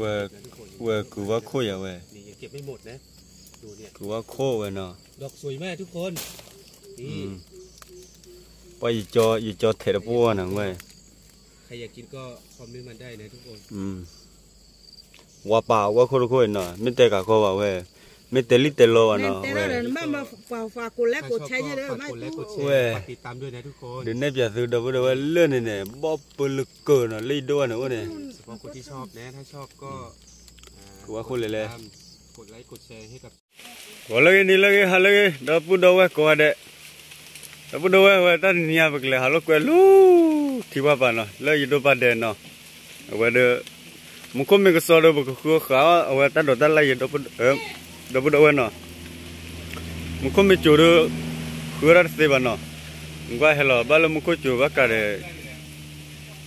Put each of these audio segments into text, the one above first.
ဝဲ, ဝဲကုၢ်ဝါခိၣ်ယၤဝဲ, ကုၢ်ဝါခိၣ်ဝဲနီၤ, ပှၤယကၠီထဲးတပှီၢ်နီၤဝဲ, ဝါပာ်ဝဲခိၣ်တခိၣ်နီၤ, မ့ၢ်တဲကးကီဘၣ်ဝဲ, မ့ၢ်တဲလံတဲလီၤဘၣ်နီၤဝဲ, ဝဲ, ဒုးနဲၣ်ပၠးသုဒီပုၢ်ဒီဝဲၢ်လၢန့ၣ်န့ၣ် ဘီပၢလၢကၢၢ်နီၤ လၢယဒိၣ်ဝဲန့ၣ်အိၣ်န့ၣ်, ကဝဲခိၣ်လဲၣ်လဲၣ်, ဂီၤလၢဂ့ၤ နံၤလၢဂ့ၤ ဟါလၢဂ့ၤ ဒီပုၢ်ဒီဝဲၢ်ကိးဂၤဒဲး, ဒီပုၢ်ဒီဝဲၢ်ဝဲတၢ်တနံၤညါပကလဲၤဟးလိာ်ကွဲလၢ ထံဝါပၤနီၤ လၢယဒိၣ်ပၢ်ဒဲးနီၤ, အဝဲဒီး, မူခိၣ်မ့ၢ်ကစီဒီး ပကဃုအီၣ်ဃာ်အီၣ် အဝဲတၢ်ဒိးတၢ်လၢ်ယဲ ဒီပုၢ်ဒီဝဲၢ်နီၤ, မူခိၣ်မ့ၢ်စိၤဒီး, ဃုအီၣ်တၢ်တသ့ဘၣ်နီၤ, နကွၢ်ဟဲလီၤဘၣ်လၢမူခိၣ်စိၤဘၣ်ကးဒီး,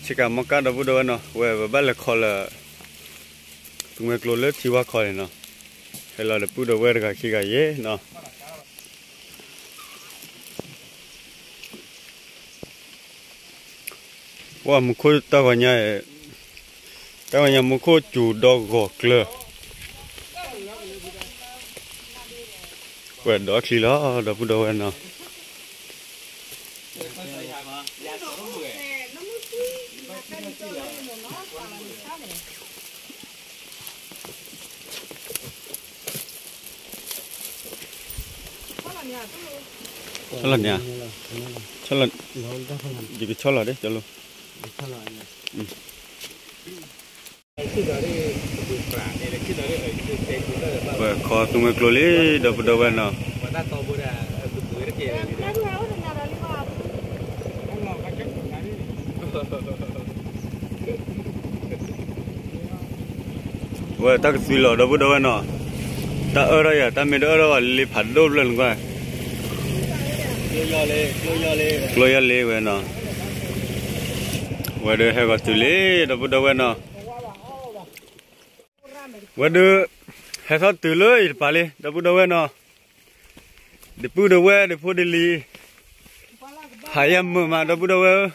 ဆ့ကၤမီကါ ဒီပုၢ်ဒီဝဲၢ်နီၤ ဝဲပဘၣ်လဲၤခီလၢ သူမှဲကျိလၢထံဝါခီန့ၣ်နီၤ, ဟဲလီၤဒီးပုၢ်ဒီဝဲၢ်တဂၤခံဂၤယဲနီၤ. ပှၤမူခိၣ်တၢ်ဂီၤညါ, တၢ်ဂီၤညါမူခိၣ်စူၤဒီးဂီၤကျၢၤ, ပှဲၤဒီးချံလီၤ ဒီပုၢ်ဒီဝဲၢ်နီၤ. ဆီလီၤန့ၣ်, ဆီလီၤ, ယကဆီလီၤဒ် ကၠီလိၤ, ပှဲၤခီသူမှဲကျိလံ ဒီပုၢ်ဒီဝဲၢ်နီၤ. ဝဲတၢ်ကသွံလီၤ ဒီပုၢ်ဒီဝဲၢ်နီၤ, တၢ်အၢၣ်ထီၣ်ယၤ တၢ်မ့ၢ်တအၢၣ်ထီၣ်ဘၣ်လံဖးဒိၣ်ဖျၢၣ်နကွၢ်, ကျိယီၤလံဝဲနီၤ, ဝဲဒၣ်ဟဲဂီၤတုၤလံ ဒီပုၢ်ဒီဝဲၢ်နီၤ, ဝဲဒၣ်, ဟဲထီၣ်တုၤလၢယတပၤလံ ဒီပုၢ်ဒီဝဲၢ်နီၤ. ဒီပုၢ်ဒီဝဲၢ် ဒီဖိဒီလံၤ, ဟးယၤမုာ်မး ဒီပုၢ်ဒီဝဲၢ်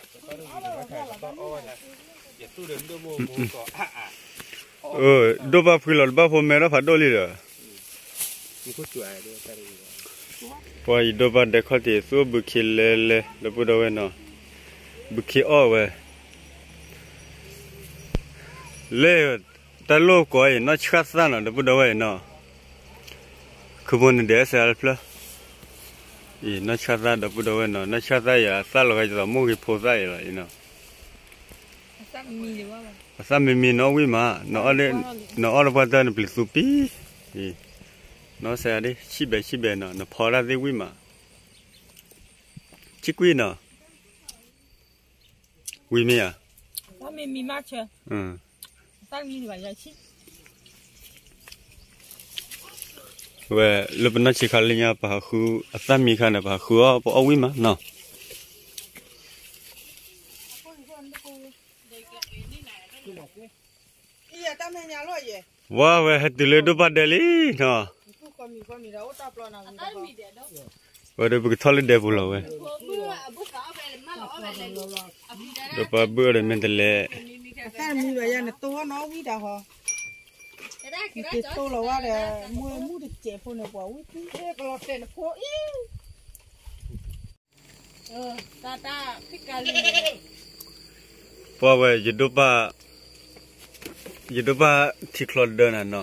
ဧၢ, ဒိၣ်ပၢ်ဖှံလီၤတဘၣ်ဖိမဲထီၣ်ဖးဒိၣ်လံဒီး, ပှၤယဒိၣ်ပၢ်ဒဲးခီၣ်ထံး သူၣ်အိၣ်ဘုခ့လဲလဲ ဒီပုၢ်ဒီဝဲၢ်နီၤ, ဘုခ့အီၣ်ဝဲ လၢတၢ်လိၣ်ကိးအံၤ နီၢ်ဆၣ်သၣ်နီၤ ဒီပုၢ်ဒီဝဲၢ်အံၤနီၤ, ခူမိၢ်နဒဲးစဲးဖျၢၣ်, အံၤ နီၢ်ဆၣ်သၣ် ဒီပုၢ်ဒီဝဲၢ်နီၤ, နီၢ်ဆၣ်သၣ်ယၤ သၣ်လီၤဂာ်ယသးမိၢ်ဂ့ၤဖိသၣ်အံၤလီၤအံၤနီၤ, အသၣ်မံမံနီၢ်ဝံၣ်မး, နအီၣ်ဒီးပှၢ်တၢၢ်နပျံၤသူပံ, နီၢ်စဲးဒ် ဆံၣ်ဘဲဆံၣ်ဘဲနီၤ နဖီတၢ်သ့ၣ်ဝံၣ်မး, ဆံၣ်ကွံာ်နီၤ ဝံၤမ့ၢ်ဧါ, ဝဲ လၢပနီၢ်ဆံးခါလၢညါ ပဟးဃု အသၣ်မံခါန့ၣ် ပဟးဃုအီၣ် ပအီၣ်ဝံၣ်မးနီၤ. ဝဲ ဝဲဟဲတုၤလၢဒိၣ်ပၢ်ဒဲးလံနီၤ. ဝဲဒီးပကထီၣ်လၢဒဲးပူၤလီၤဝဲ, ဒိၣ်ပၢ်ဘုၣ်အီၤဒီးမ့ၢ်တလဲၤ, အသၣ်မံဘၣ်ယၤ နတိၢ်နီၣ်ဝံၣ်တၢ်ဟီ, နက့ၤတိၢ်လီၤဝဲဒီး မူမူတစဲးဖိန့ၣ် ပှၤဝံၣ်သံကလီၤတဲာ်နဖိအံၤ. ပှၤဝဲ ယဒိၣ်ပၢ်, ယဒိၣ်ပၢ်ထံချီဒၢနၤနီၤ,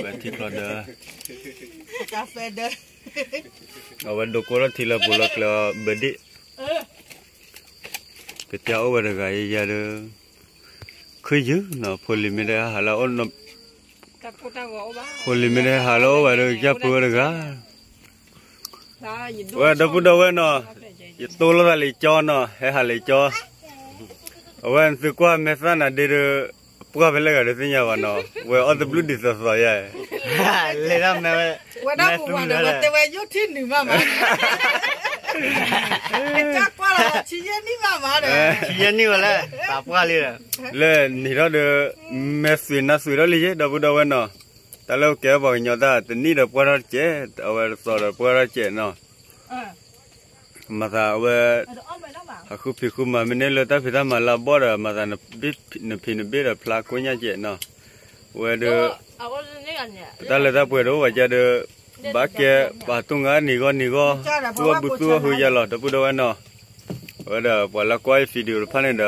ဝဲထံချီဒၢ, အဝဲဒိးကိးထီၣ်ထံလၢပူၤလီၤကျဲအီၤဘၢၣ်ဒ့ၣ်, ကစၢ်အိၣ်ဝဲတဂၤယၤဒီး, ခုယုၢ်နီၤ ဖိလံၤမ့ၢ်တဟးလၢ ဖိလံၤမ့ၢ်တဟးလၢအိၣ်ဝဲဒီး ကစၢ်ပၢဝဲတဂၤ ဝဲဒီပုၢ်ဒီဝဲၢ်နီၤ, ယတိၢ်လိာ်သးလံာ်ကၠီနီၤ ဟဲဟးလံာ်ကၠီ, အဝဲနသုကွၢ်မဲာ်သၣ်နၤဒ့ဒီး, ပှၢ်ဖဲလဲၣ်ဂၤဒီးသ့ၣ်ညါဘၣ်နီၤ, ဝဲအီၣ်တဘျုးဒ်သိးသိးယဲ, လဲၤဒၣ်မဲာ်ဝဲ, ဝဲဒၣ်ပူၤဝဲဒီးဝဲတဲဝဲယိၣ်ထံနုာ်မးမး, ကစၢ်ကွၢ်လီၤဆံယဲၢ်နံၣ်မးမးဒီး, ဆံယဲၢ်နံၣ်ဝဲလဲၣ်, သးပှၢ်လံဒီး, လၢနံၤထီၣ်ဒီး, မဲာ်သွံးနါသွံးထီၣ်လံယဲ ဒီပုၢ်ဒီဝဲၢ်နီၤ, တၢ်လၢကဲပှၤကညီတၢ် တနံၣ်ဒီးပှၢ်ထီၣ်တစဲး အဝဲတသီဒီးပှၢ်ထီၣ်တစဲးနီၤ. မၤသးအဝဲ ဟးဃုဖံးဃုမၤမ့ၢ်န့ၢ်လၢတၢ်ဖံးတၢ်မၤလၢအဘီၣ်ဒီး မၤသးနဖံးနဘ့ၣ်ဒီးဖျါကိးညါကဲးနီၤ, အဝဲဒီး ပတၢ်လၢတၢ်ပှဲၤတအိၣ်ဘၣ်ကဒီး ဘၣ်ကဲ ပှၤတူၢ်ငါနံၤဂီၢ်နံၤဂီၢ် သူၣ်အီၣ်ဘုသူၣ်အီၣ်ဟုယၤလီၤ ဒီပုၢ်ဒီဝဲၢ်နီၤ, အဝဲဒီးပှၤလၢကွၢ်ယ video တဖၣ်န့ၣ်ဒီး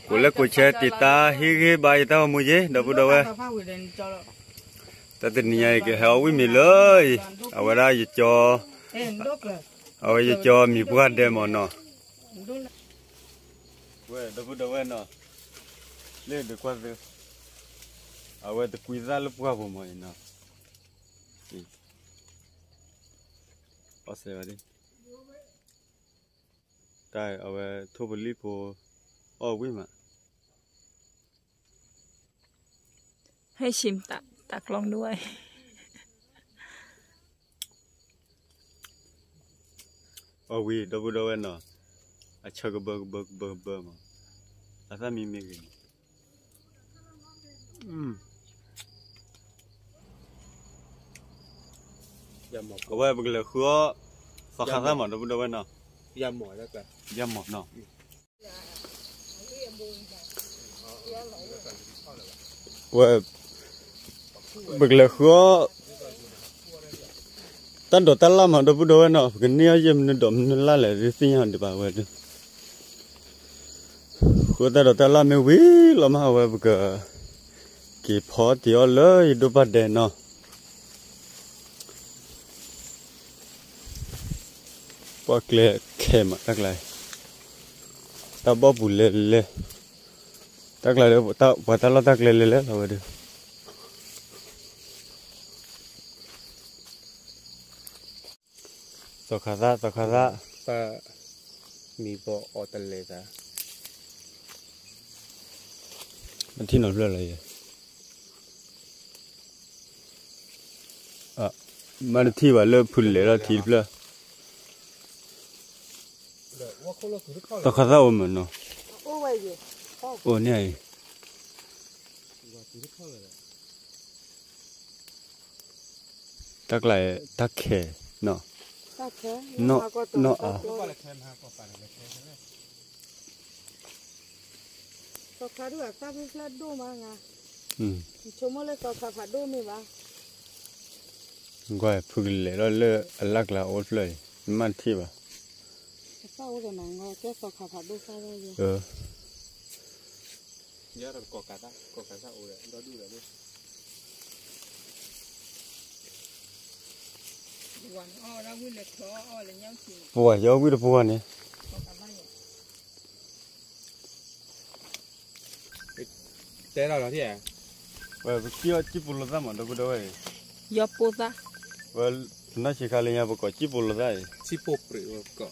ကိးလဲၣ်ကိးဆဲးတံာ်တာ်ဟ့ၣ်ဂံၢ်ဘါယတၢ်ဂီၤမူယ့ၣ် ဒီပုၢ်ဒီဝဲၢ်, တၢ်တနံၤညါအံၤကဟဲအီၣ်ဝံၣ်မံၤလၢအံၤ အဝဲဒၣ်ယကၠီ အဝဲယကၠီမံၤပှၢ်ဒဲးမးနီၤ, ဝဲဒီပုၢ်ဒီဝဲၢ်နီၤ, လၢဒုးကွၢ်သ့, အဝဲတကွံသၣ်လၢပှၢ်ပူၤမးအံၤနီၤ, အီၣ်စဲးဘၣ်ဒ် တၢ်အဝဲထိၣ်ပလံၣ်ဖိ အီၣ်ဝံၣ်မး ให้ชิมตะตะกล้องด้วย အီၣ်ဝံၤ ဒီပုၢ်ဒီဝဲၢ်နီၤ, အဆၢကဘၢကဘၢကဘၢကဘၢမး, အသၣ်မံမံဂ့ၤန့ၣ်, အဝဲပကလဲၤဃုအီၣ် သီခါသၣ်မး ဒီပုၢ်ဒီဝဲၢ်နီၤ, ယမီၢ်နီၤ ဝဲ ပကလဲၤဃုအီၣ် တၢ်ဒိးတၢ်လၣ်မး ဒီပုၢ်ဒီဝဲၢ်နီၤ, ပကန့ၢ်အီၣ်ယဲၢ်မနုၤဒီးမနုၤလၢ်လဲၣ် ဒုးသ့ၣ်ညါဒံးဘၣ်ဝဲဒၣ်, ဃုတၢ်ဒိးတၢ်လၣ်မ့ၢ်ဝံၤလီၤမး အဝဲပက က့ၤဖီတ့ၢ်အီၣ်လၢယဒိၣ်ပၢ်ဒဲးနီၤ ပှၤကျဲခဲမး တၢ်ကျါ, တၢ်ဘီၣ်ပူၤလဲၤလဲၤ, တၢ်ကျါလၢ ပှၤတၢ်လီၢ်တၢ်ကျဲလဲၤလဲၤလီၤဝဲဒၣ်, သီခါသၣ် သီခါသၣ်, မံၤဘီအီၤတလဲၤသး, မ့ၢ်ထံၣ်နီၤဖျၢၣ်လီၤယဲ မ့ၢ်တထံၣ်ဘၣ်လၢဖုလဲၤထီၣ်ထံတဖျၢၣ်, သီခါသၣ်အိၣ်မးနီၤ, အိၣ်န့ၣ်အံၤ တၢ်ကျါ တၢ်ခဲနီၤ, နီၢ်အါ သီခါဒုးအသၣ်ဖျၢၣ်ဒိၣ်မး, ဆိကမိၣ်လၢသီခါဖးဒိၣ်မ့ၢ်ဘၣ်, ကွၢ်ဖုကလဲၤထီၣ်လၢအလၣ်ကျါအိၣ်တဖျၢၣ်အံၤ မ့ၢ်တထံၣ်ဘၣ်, သၣ်အိၣ်ဒီးနၤ ကဲသီခါဖးဒိၣ်သၣ်ဒၣ်ယဲ ပှၤယီၤဝံၣ်တပှၢ်န့ၣ်, တဲလီၤလီၤထံၣ်ဧါ, ဝဲပကံၣ်အီၣ်ကံၣ်ပိလိာ်သၣ်မး ဒီပုၢ်ဒီဝဲၢ်အံၤ, ယီၤပိသၣ်, ဝဲပနီၢ်ဆံးခါလၢညါ ပကိးကံၣ်ပိလိာ်သၣ်အံၤ, ကံၣ်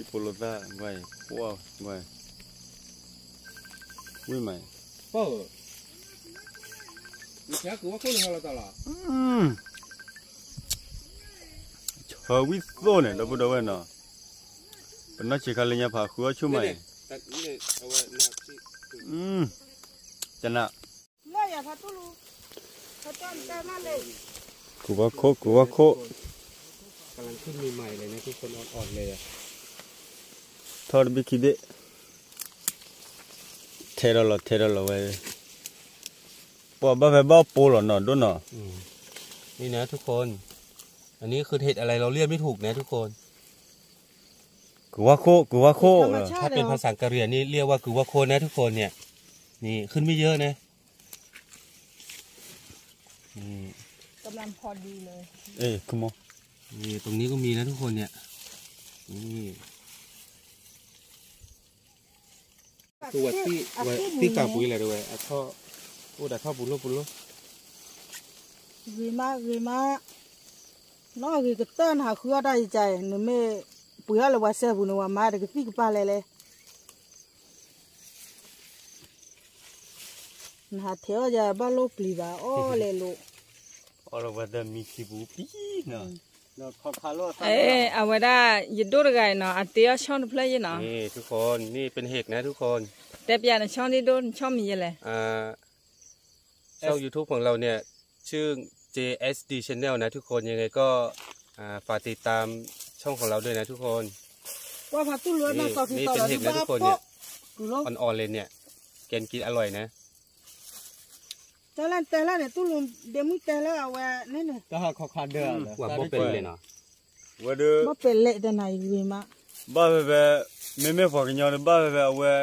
ပိလိာ်သၣ်, ကွၢ်အံၤ, ပိၢ်, ကွၢ်အံၤ, ဝံၣ်မးအံၤ, ဆၢဝံၣ်သိၣ်န့ၣ် ဒီပုၢ်ဒီဝဲၢ်နီၤ, ပနီၢ်ဆံးခါလၢညါ ဖးဃုအီၣ်ဆူၣ်မးအံၤ, ကနၣ် ကူၤဝါခိၣ် ကူၤဝါခိၣ်, ထီၣ်တဘ့ၣ်ခံဘ့ၣ်, ထဲဒီးလီၤ ထဲဒီးလီၤဝဲ, ပှၤဘၣ်ဖဲဘၣ်ပိာ်လီၤနီၤ ဒိၣ်နီၤ, นี่นะทุกคน อันนี้คือเห็ดอะไรเราเรียกไม่ถูกนะทุกคน ကူၤဝါခိၣ် ကူၤဝါခိၣ်, ถ้าเป็นภาษากะเหรี่ยงนี่เรียกว่า ကူၤဝါခိၣ် นะทุกคนเนี่ย นี่ขึ้นไม่เยอะนะ นี่ กำลังพอดีเลย เอ้ย come on นี่ตรงนี้ก็มีนะทุกคนเนี่ย นี่ ဝဲသံၣ်ဃာ်ပူၤလဲၣ် တဝဲ အထီၣ် အိၣ်ဒီးထီၣ်ပူၤလိၣ်ပူၤလိၣ်, ဂ့ၤမး ဂ့ၤမး, နီၢ်ဂ့ၤကတၢၢ်နဟးဃုအီၣ်တၢ်အံၤကါအံၤ နမ့ၢ်ပှ့ၤအီၣ်လၢပှၤစဲပူၤန့ၣ် ပှၤမၤတကသံၣ်ကပၤလဲၣ်လဲၣ် နဟးထဲးအီၣ်ယၤဘၣ်လိၣ်ပျံၤဘၣ် အီၣ်လဲၤလိၤ, အီၣ်လီၤပှၤတမံၤခံပူၤပံၤနီၤ, အဝဲဒၣ် ယဒိၣ်တဂၤအံၤနီၤ အတ့အီၣ်ဆီၣ်တဖျၢၣ်ယဲနီၤ, นี่ทุกคน นี่เป็นเห็ดนะทุกคน တဲပျးနဆီၣ်ဒ်ဒိၣ် နဆီၣ်မံၤယဲလဲၣ်, อ่า ช่อง YouTube ของเราเนี่ย ชื่อ เจ เอส ดี Channel นะทุกคน ยังไงก็ อ่า ฝากติดตามช่อง ของเราด้วยนะทุกคน ว่าพาตู้ล้วนมาต่อพี่ต่อเราที่บ้านปุ๊บ อ่อนๆเลยเนี่ย แกงกินอร่อยนะ တဲလၢတဲလၢန့ၣ် တူၢ်လူၤဒ့မုၣ်တဲလၢအဝဲန့ၣ်န့ၣ် တၢ်ဟးခီခါဒၢ ဝဲဘီပဲလဲၣ်နီၤ ဝဲဒၣ် ဘီပဲလဲၣ်တနၤအံၤဝံၤမး ဘၣ်ဖဲဖဲ မ့မ့ၢ်ပှၤကညီဒီးဘၣ်ဖဲဖဲအဝဲ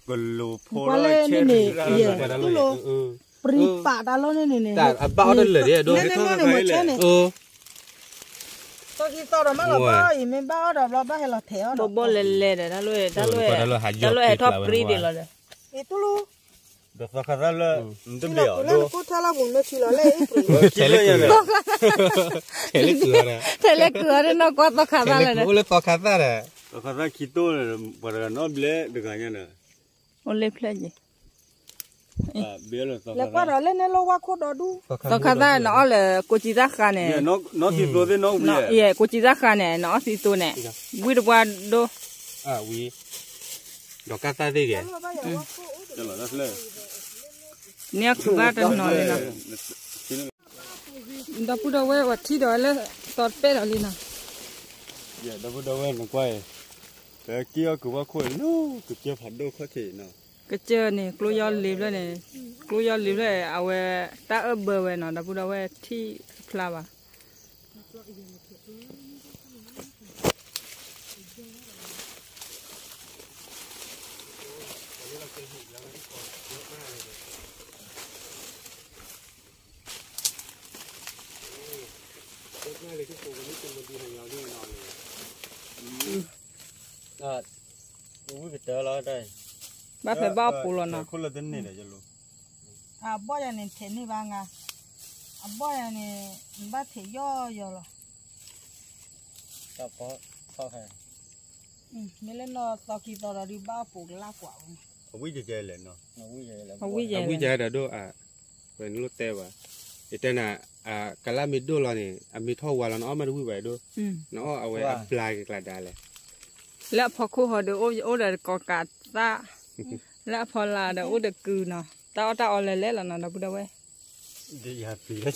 ကလူၤဖိလၢဆဲးန့ၣ် တူၢ်လူၤ ပြံပာ်တၢ်လီၢ်န့ၣ်န့ၣ်န့ၣ် အဘၣ်အီၣ်တလၢာ်ဒဲးဒိၣ် န့ၣ်န့ၣ်န့ၣ် မ့ၢ်ဆဲးန့ၣ် သီခံသီဒီးမ့ၢ်လီၤဘၣ်အံၤ မ့ၢ်ဘၣ်အီၣ်ဒီးဘျီဘၣ်ဟဲလီၤထဲးအီၣ်ဒီး ဘီဘီလဲၤလဲၤဒီး တၢ်လၢ တၢ်လၢဟဲထီၣ်ပြံဒံးလီၤဒီး အံၤတူၢ်လူၤ ဒီးသီခါသၣ်လၢ နတဘ့ၣ်အီၤဒိၣ် ထဲလဲၣ်ကုၤ ထဲလဲၣ်ကုၤအီၤဒီး နီၢ်ကွၢ်သီခါသၣ်လၢ အိၣ်လၢသီခါသၣ်ဒီး သီခါသၣ်ခံတိၢ် ပှၤတဂၤနီတဘျဲတဂၤညါဒီး အိၣ်လၢဖျၢၣ်က့ၤ လဲၤကွၢ်ဒီးလၢန့ၣ်လီၤဝါခိၣ်ဒီဒူၣ် သီခါသၣ်နအီၣ်လၢကိးကံသၣ်ဃါန့ၣ် နီၢ်သံသိသ့ၣ်နီၢ်ဝံၤ ကိးကံသၣ်ဃါန့ၣ် နအီၣ်သံသိန့ၣ် ဝံတပှၢ်ဒိၣ် ဝံ ဒီးကၢ်သၣ်သ့ၣ်ဂ့ၤ န့ၢ်အီၣ်ခုဘၣ်တနီၤလံနီၤ ဒီပုၢ်ဒီဝဲၢ် ပှၤထံၣ်ဒီးဝဲလၢသီတပဲၢ်ဒီးလံနီၤ ဒီပုၢ်ဒီဝဲၢ်နကွၢ်အံၤ ပက့ၤအီၣ်ကုၤဘၣ်ခိၣ်အံၤလၢ ကစၢၢ်ဖးဒိၣ်ခီၣ်ထံးနီၤ ကစၢၢ်န့ၣ် ကျိယီၢ်လ့ၤဖျၢၣ်န့ၣ် ကျိယီၢ်လ့ၤဖျၢၣ် အဝဲတၢ်အၢၣ်ဘၢဝဲနီၤ ဒီပုၢ်ဒီဝဲၢ်ထံၣ်တဖျါဘၣ် ဝံၣ်ကတၢၢ်လီၤတၢ် ဘၣ်ဖဲဘၣ်အပူၤလီၤနီၤ ခိၣ်လၢတန့ၢ်ဒီးယလိၤ အဘီၣ်ယၤန့ၣ် ထဲးန့ၢ်ဘၣ်ငါ အဘီၣ်ယၤန့ၣ် နဘၣ်ထဲးယီၢ်ယီၢ်လီၤ တၢ်ဖီၣ်ဖဲ မ့ၢ်လၢနီၢ်သီခံသီဒီးဒုးဘၣ်အပူၤကလၢ်ကွၢ်ဝဲ အဝံၣ်ကဲလဲၣ်နီၤ အဝံၣ်ကဲဒီးဒိၣ်အ ဝဲနလိၣ်တဲဘၣ် ယတဲနၤ ကလၢ်မ့ၢ်ဒိၣ်လီၤန့ၣ် အမ့ၢ်ထီၣ်ဝါလီၤ နအီၣ်မ့ၢ်တဝံၣ်ဘၣ်ဒိၣ် နအီၣ်အဝဲအဘျါက့ၤကျါဒါလဲၣ် လၢအဖီခိၣ်ဟီဒီး အိၣ်ဒီးကီးကးသၣ် လၢအဖီလာ်ဒီးအိၣ်ဒီးကုၤနီၤ တၢ်အီၣ်တၢ်အီလၢလဲၣ်လီၤနီၤ ဒီပုၢ်ဒီဝဲၢ်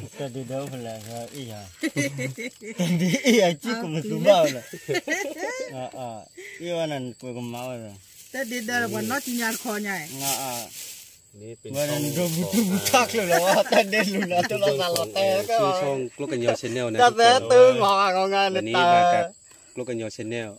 တၢ်ဒုးဒီးအိၣ်ဖဲလဲၣ် အ့ၣ်ယၤ တၢ်ဒုးအ့ၣ်ယၤကံၣ်ကမၤသူဘၣ်ဝဲလီၤ အ့ၣ်ဝဲန့ၣ် ကွဲးကမၤဝဲလီၤ တၢ်ဒုးဒီးပှၤနီၢ်ကံညါတခီညါ ဝဲန့ၣ် နဒိးဘူးတူၢ်ဘူးထၣ်ချၢးလီၤဝဲ တၢ်ဒဲလူၤနၤတလီၤသးလီၤတဲာ်ကဲ ကျိကညီ channel န့ၣ် တၢ်သဲတမၤဂၤဂီၤဂၤန့ၣ်တၢ် ကျိကညီ channel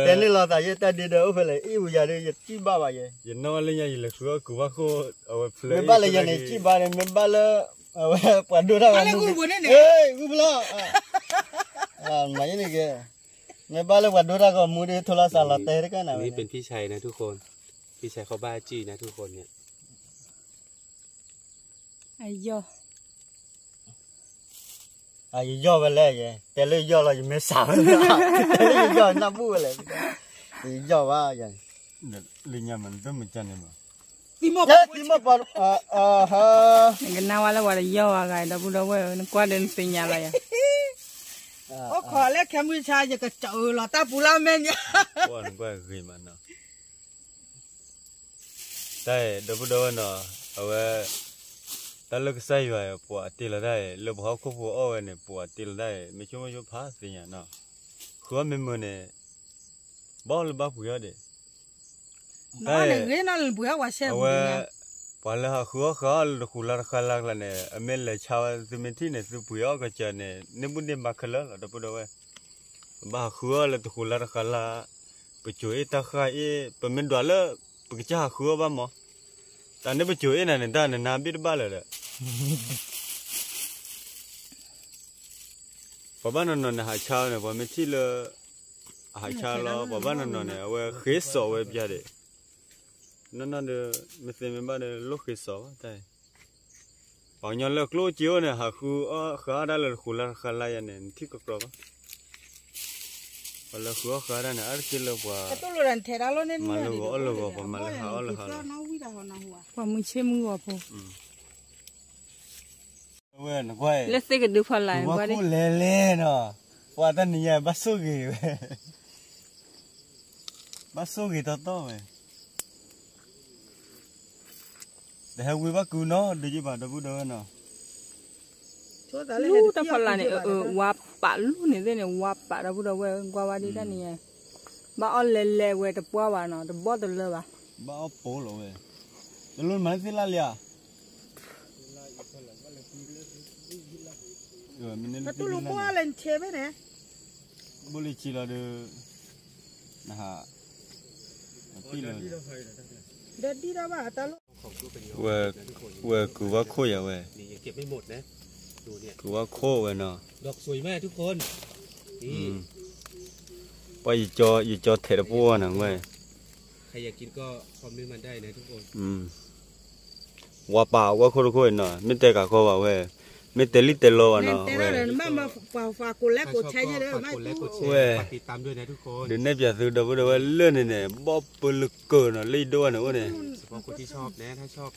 တဲန့ၣ်လီၤသးယဲ တၢ်ဒုးဒီးအိၣ်ဖဲလဲၣ် အ့ၣ်ဝံၤယၤဒီး ယကံၣ်ဘၣ်ဘၣ်ယဲ ယနီၢ်လၢညါယလဲၤဃုအီၣ်ကုၤဘၣ်ခိၣ် အဝဲဖျၢၣ် မ့ၢ်ဘၣ်လၢယၤန့ၣ် ကံၣ်ဘၣ်န့ၣ် မ့ၢ်ဘၣ်လၢ အဝဲပှၤဒိၣ်တၢ်ဂီၤမူ ဂုၢ်ဖျီၣ် မၤယဲန့ၣ်ကဲ မ့ၢ်ဘၣ်လၢပှၤဒိၣ်တၢ်ဂီၤမူဒီး ထိလီၤသးလီၤတဲာ်တကနၤဝဲ นี่เป็นพี่ชายนะทุกคน พี่ชายเขาบ้าจี้นะทุกคนเนี่ย အယီၢ် အယယီၢ်ဝဲလဲၣ်ယဲ တဲလၢယယီၢ်လီၤ ယမ့ၢ်စးဝဲလၢ တဲလၢယယီၢ်နၢ်ဘူၣ်ဝဲလဲၣ် ယယီၢ်ဘၣ်ယဲ လၢညါမး နတမ့ၢ်ကန့ၣ်မး သံမီၢ်ပှၤ သံမီၢ်ပှၤ နကနၣ်ဝဲလၢပှၤတယီၢ်ဝဲဂၤ ဒီပုၢ်ဒီဝဲၢ် နကွၢ်ဒီးနသ့ၣ်ညါလီၤယၤ အိၣ်ခိးလၢခဲမုၢ်ဆါ ယကစၢၢ်လီၤတၢ်ပူၤလၢမဲာ်ညါ ပှၤနကွၢ်ဂ့ၤမးနီၤ တၢ်အံၤ ဒီပုၢ်ဒီဝဲၢ်နီၤ အဝဲ တၢ်လၢကစၢ်ယွၤအံၤ ပှၤအတ့လီၤတၢ်အံၤ လၢပှၤဟီၣ်ခိၣ်ဖိအီၣ်ဝဲန့ၣ် ပှၤအတ့လီၤတၢ်အံၤ မ့ၢ်ဆိကမိၣ်ဆိဖးသ့ၣ်ညါနီၤ ဃုအီၣ်မ့ၢ်မုာ်န့ၣ် ဘၣ်လၢဘၣ်ပှ့ၤအီၣ်ဒံး တၢ်အံၤ အဝဲ ပှၤလၢဟးဃုအီၣ်ဃုအီၣ်လၢတဃူၤလါတဃါလါကျါန့ၣ် အမ့ၢ်လဲၤဆါဝဲ သုမ့ၢ်ထံၣ်န့ၣ် သုပှ့ၤအီၣ်ကစၢၢ်န့ၣ် န့ၢ်ဘူၣ်န့ၢ်ဘါခဲလၢာ်လီၤ ဒီပုၢ်ဒီဝဲၢ် ဘၣ်ဟးဃုအီၣ်လၢတဃူၤလါတဃါလါ ပစိၤအ့ၣ်တၢ်ဃၢ်အ့ၣ် ပမ့ၢ်ဒွးလၢ ပကစၢ်ဟးဃုအီၣ်ဘၣ်မး တၢ်န့ၣ်ပစိၤအ့ၣ်နၤန့ၣ် တၢ်နနါဘ့ၣ်တဘၣ်လၢၤဒီး ပှၤဘၣ်နီၢ်နီၢ်န့ၣ် ဟးဆါဝဲန့ၣ် ပှၤမ့ၢ်ထံၣ်လၢ အဟးဆါလီၤ ပှၤဘၣ်နီၢ်နီၢ်န့ၣ် အဝဲဃ့စိာ်ဝဲပျၢ်ဒံး နီၢ်နီၢ်ဒီး မ့ၢ်သ့မ့ၢ်ဘၣ်ဒီး လိၣ်ဃ့စိာ်ဘၣ်တၢ်အံၤ ပှၤကညီလၢကျိၣ်စ့အိၣ်န့ၣ် ဟးဃုအီၣ်ဃုအီၣ်တၢ်လၢတဃူၤလါတဃါလါယၤန့ၣ် နထံၣ်ကကြီဘၣ် ပှၤလၢဃုအီၣ်ဃုအီၣ်တၢ်န့ၣ် အါတက့ၢ်လၢပှၤ မၤလၢဂီၤအီၣ်လၢဂီၤ ပှၤမၤလၢဟးအီၣ်လၢဟးလီၤ ပှၤမုၢ်ဆ့ၣ်မုၢ်ဂီၤဖိ လၢသ့ၣ်ကဒုဖီလာ် ကွၢ်ဒ် လဲၤလဲၤနီၤ ပှၤတၢ်နံၤညါဘၣ်ဆိၣ်ဂ့ၤဝဲ ဘၣ်ဆိၣ်ဂ့ၤတီတီဝဲ တဟဲဝံဘၣ်ကုနီၤ ဒုးယဘၣ်ဒီပုၢ်ဒီဝဲၢ်နီၤ လူတၢ်ဖီလာ်န့ၣ် အၢ ဝါပာ်လူန့ၣ်သ့ၣ်န့ၣ် ဝါပာ်ဒီပုၢ်ဒီဝဲၢ် ကွၢ်ဝဲဒ်တၢ်န့ၣ်, ဘၣ်အီၣ်လဲၤလဲၤဝဲတပှၢ်ဘၣ်နီၤ တဘီၣ်တလၢဘၣ်. ဘၣ်အီၣ်ပိာ်လီၤဝဲ, တလိၣ်မၤသ့ၣ်လၢ်လံဧါ, မ့ၢ်န့ၣ်, ဘိလ့ၤဆံးလီၤဒီး, နဟး, ဒ်ဒီးဘၣ်တၢ်လီၢ် ဝဲ, ဝဲကုၢ်ဝါခိၣ်ယၤဝဲ, ကုၢ်ဝါခိၣ်ဝဲနီၤ, ပှၤယကၠီထဲးတပှၢ်နီၤဝဲ, ဝါပာ်ဝါခိၣ်တခိၣ်အံၤနီၤ မ့ၢ်တဲကးခီဘၣ်ဝဲ, မ့ၢ်တဲလံတဲလီဘၣ်နီၤဝဲ, ဝဲ, ဒုးနဲၣ်ပၠးသုဒီပုၢ်ဒီဝဲၢ်လၢန့ၣ်န့ၣ် ဘီၣ်ပၢလၢကၢနီၤ လၢယဒိၣ်ဘၣ်န့ၣ်အိၣ်န့ၣ်,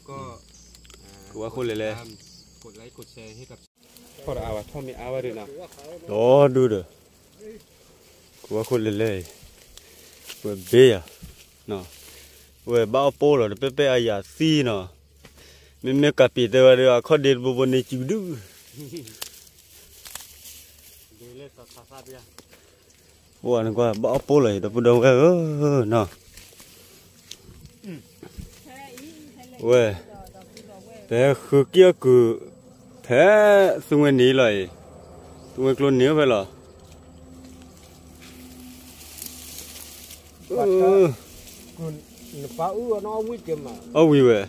ကုၢ်ဝါခိၣ်လဲၤလဲၤ, ဒီဒူၣ်ဒီး, ကုၢ်ဝါခိၣ်လဲၤလဲၤအံၤ, ဝဲဘ့ယၤ, ဝဲဘၣ်အီၣ်ပိာ်လီၤ တပဲပဲအယၤသံနီၤ, မ့မ့ၢ်ကးပ့ၤတဲဝဲဒီး အခီၣ်ဒ့တဘိဘိန့ၣ်စူၤဒုၣ် ပှၤနကွၢ် ဘၣ်အီၣ်ပိာ်လီၤအံၤ ဒီပုၢ်ဒီဝဲၢ်ဧၢနီၤ, ဝဲ, ဖဲဃုကံၢ်အကုၢ်, ဖဲသူဝဲန့ၣ်လီၤအံၤ, သူဝဲကျိန့ၣ်ဖဲလီၤ အီၣ်ဝံၤဝဲ,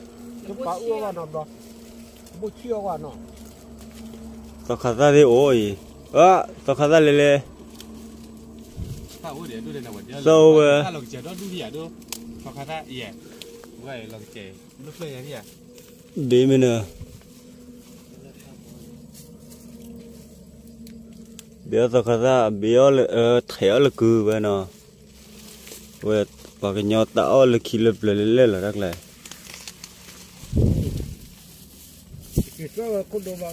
သီခါသၣ်သ့ၣ်အိၣ်အံၤ, အၢ သီခါသၣ်လဲၤလဲၤ, သီအိၣ်ဝဲ, ဘ့မ့ၢ်နၢ် ဘ့အီၣ်သီခါသၣ် ဘ့အီၣ်လၢ ထဲးအီၣ်လၢကုၢ်ဝဲနီၤ, ဝဲ ပှၤကညီတၢ်အီၣ်လၢခံလၢပျၢၤလၢလဲၣ်လီၤတၢ်ကျါ,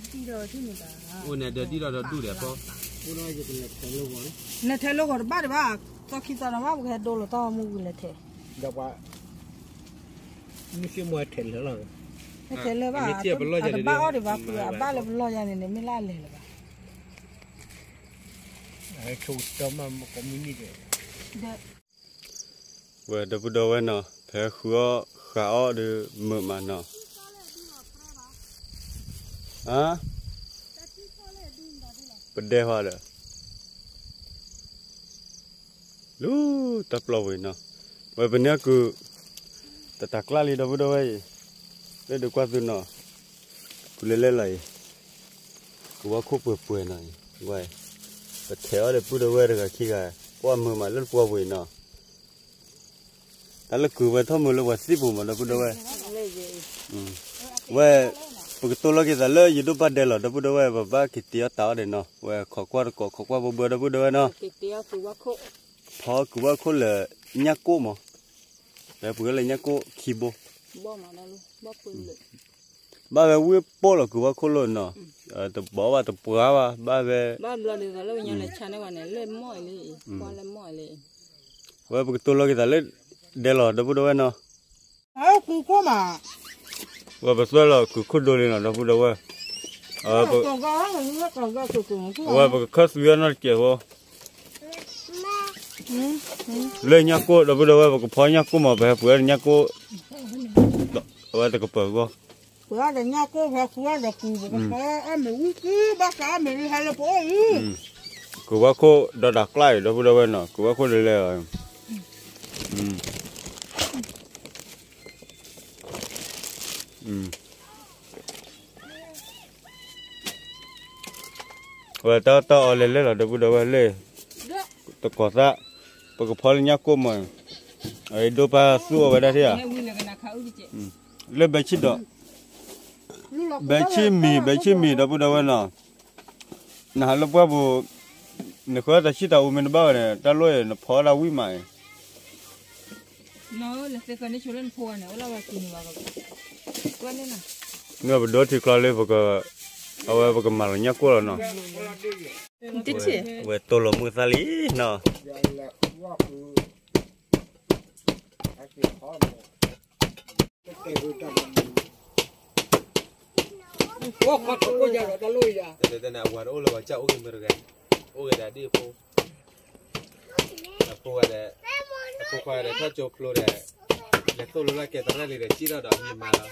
အိၣ်န့ၣ်ဒၢဒံၣ်ဒီးဒူၣ်ဒီးဖီ, လဲၤထဲးလၢဂီၤတဘၣ်ဒံးဘၣ်, သီခံသီဒီးဘၣ် ပကဟဲဒိလီၤတၢ်မူဝံၤလဲၤထဲး, ဒီးပှၤ မ့ၢ်စ့ၢ်မ့ၢ်ထဲးလၢာ်လီၤ, ထဲးလၢာ်ဘၣ်, အတဘၣ်အီၣ်ဒံးဘၣ် ပှၤအဘၣ်လၢပလီၢ်ယါန့ၣ်န့ၣ် မ့ၢ်လၢအလဲၤလၢၤဘၣ်, ဝဲဒီပုၢ်ဒီဝဲၢ်နီၤ ဖဲဃုအီၣ်ဃာ်အီၣ်ဒီးမုာ်မးနီၤ, ပဒဲဟီဒီး လူတၢ်ပျီပူၤအံၤနီၤ, ဝဲပန့ၢ်ကုၢ် တတၤကျၢ်လံ ဒီပုၢ်ဒီဝဲၢ်အံၤ, လၢဒုးကွၢ်သုနီၤ, ကုၢ်လဲၤလဲၤလီၤအံၤ, ကုၢ်ဝါခိၣ်ပှဲၤပှဲၤနီၤအံၤ, ဝဲ, ပထဲးအီၣ်ဒီးပုၢ်ဒီဝဲၢ်တဂၤခံဂၤ, ကွၢ်မုာ်မးလၢတပှီၢ်ပူၤအံၤနီၤ, တၢ်လၢကုၢ်ဝဲထီၣ်မုာ်လၢပှၤသံပူၤမး ဒီပုၢ်ဒီဝဲၢ်, ဝဲ, ပကတိၤလီၤက့ၤသးလၢယဒိၣ်ပၢ်ဒဲလီၤ ဒီပုၢ်ဒီဝဲၢ် ပဘၣ်က့ၤတ့အီၣ်တၢ်အီၣ်ဒဲးနီၤ, ဝဲခိးကွၢ်တကိး ခိးကွၢ်ဘှီဘှီ ဒီပုၢ်ဒီဝဲၢ်နီၤ, ဖီကုၢ်ဝါခိၣ်လၢညၣ်ကိၣ်မး, ပှၤလၢညၣ်ကိၣ်ခံဘိ, ဘၣ်ဝဲဝံၣ်ပိၢ်လီၤကုၢ်ဝါခိၣ်လီၤနီၤ, တဘီဘၣ်တပှၢ်ဘၣ် ဘၣ်ဝဲ, ဝဲပကတိၤလီၤက့ၤသးလၢဒဲလီၤ ဒီပုၢ်ဒီဝဲၢ်နီၤ, ဝဲပသွဲလီၤကုၢ်ခိၣ်ဒိလံနီၤ ဒီပုၢ်ဒီဝဲၢ်, ဝဲပကခၢၣ်သွံအီၤနီတစဲးဖိ, လၢညၣ်ကိၣ် ဒီပုၢ်ဒီဝဲၢ် ပကဖီညၣ်ကိၣ်မး ပဟဲပှ့ၤညၣ်ကိၣ်, အဝဲတကပၤဂီၢ်, ပှ့ၤညၣ်ကိၣ် ပဟဲပှ့ၤဒီးကုၢ် ပကဖီအီၣ်မ့ၤဝံၤကုၢ် ဘၣ်ဃးအီၣ်မ့ၤလံ ဟဲလၢပအိၣ်အံၤ, ကုၢ်ဝါခိၣ်ဒီးတၢ်ကျါအံၤ ဒီပုၢ်ဒီဝဲၢ်နီၤ ကုၢ်ဝါခိၣ်လဲၤလဲၤလီၤ ဝဲတၢ်တၢ်အီၤလဲၤလဲၤလီၤ ဒီပုၢ်ဒီဝဲၢ်လၢ တကိးသၣ်, ပကဖီလၢညၣ်ကိၣ်မး, အဒိၣ်ပၢ်သူၣ်အီၣ်ဝဲဒၣ်ထံၣ်ဧါ, လၢဘဲဆံၣ်ဒီး, ဘဲဆံၣ်မံၤ ဘဲဆံၣ်မံၤ ဒီပုၢ်ဒီဝဲၢ်နီၤ, နဟးလၢပှၢ်ပူၤ, နဃၢတၢ်ဆံၣ်တၢ်အူမ့ၢ်တဘၣ်ဝဲန့ၣ် တၢ်လိၣ်အံၤ နဖီဒၣ်ဝံၣ်မးအံၤ မ့ၢ်ပဒိထံချီလၢပက, အဝဲပကမၤလီၤညၣ်ကိၣ်လီၤနီၤ, ဝဲတိၢ်လီၤမုၢ်သၣ်လံနီၤ, တဲတဲန့ၣ် အဝၤတအိၣ်လၢၤဘၣ် ကၢ်အိၣ်ဂ့ၤမ့ၢ်တဂၤ, အိၣ်ဂ့ၤဒၣ်ဒ်အဖိ, အဖိခွါဒီး, အဖိခွါဒီး ထီၣ်ကၠိဖျိဒီး, လဲၤသိၣ်လိလၢကဲသရၣ်လံဒီး စံၣ်ထီၣ်ဒီးဟံးမါလီၤ,